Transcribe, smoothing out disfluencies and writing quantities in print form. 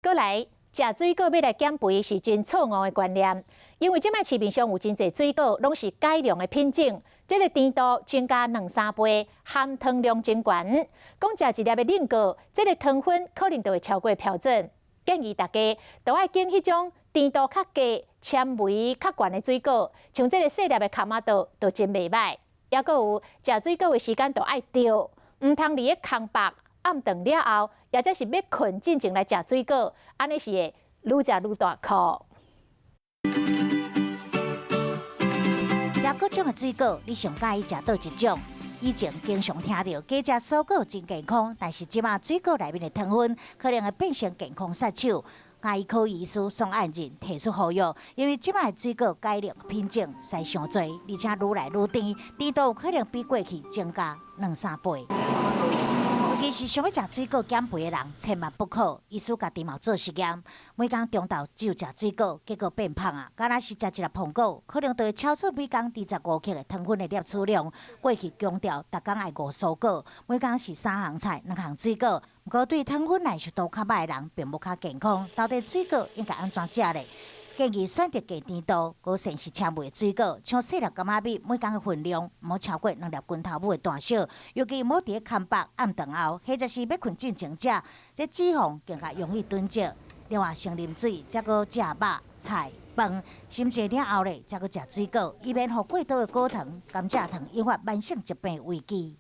閣來，食水果欲來減肥是真錯誤的觀念，因為這擺市面上有真濟水果攏是改良的品種，這个甜度增加兩三倍，含糖量真懸。講食一粒的冷果，這个糖分可能就會超過標準。建議大家都愛揀彼種甜度較低、纖維較懸的水果，像這个細粒的跤仔桃就真袂䆀。猶閣有食水果的時間都愛對，毋通佇咧空腹暗頓了後，抑者是欲睏進前來食水果，按呢是會愈食愈大箍。食各種的水果，你上佮意食佗一種？以前經常聽著加食蔬果真健康，但是這馬水果內面的糖分可能會變成健康殺手。牙科醫師宋愛仁提出呼籲，因為這馬的水果改良品種實在傷濟，而且愈來愈甜，甜度可能比過去增加兩三倍。尤其是想欲食水果減肥的人，千萬不可。醫師家己嘛做實驗，每工中晝只有食水果，結果變胖啊！敢若是食一粒蘋果，可能就會超出每工25克的糖分的攝取量。過去強調，逐工愛五蔬果，每工是三項菜，兩項水果。毋過對糖分耐受度較䆀的人，並無較健康。到底水果應該按怎食咧？建議選擇低甜度、閣膳食纖維的水果，像細粒柑仔蜜，每工的份量毋好超過兩粒拳頭母的大小。尤其毋好佇咧空腹暗頓後，或者是欲睏進前食，這脂肪更加容易囤積。另外，先啉水，才閣食肉、菜、飯，心濟了後咧，才閣食水果，以免予過多的果糖、甘蔗糖引發慢性疾病危機。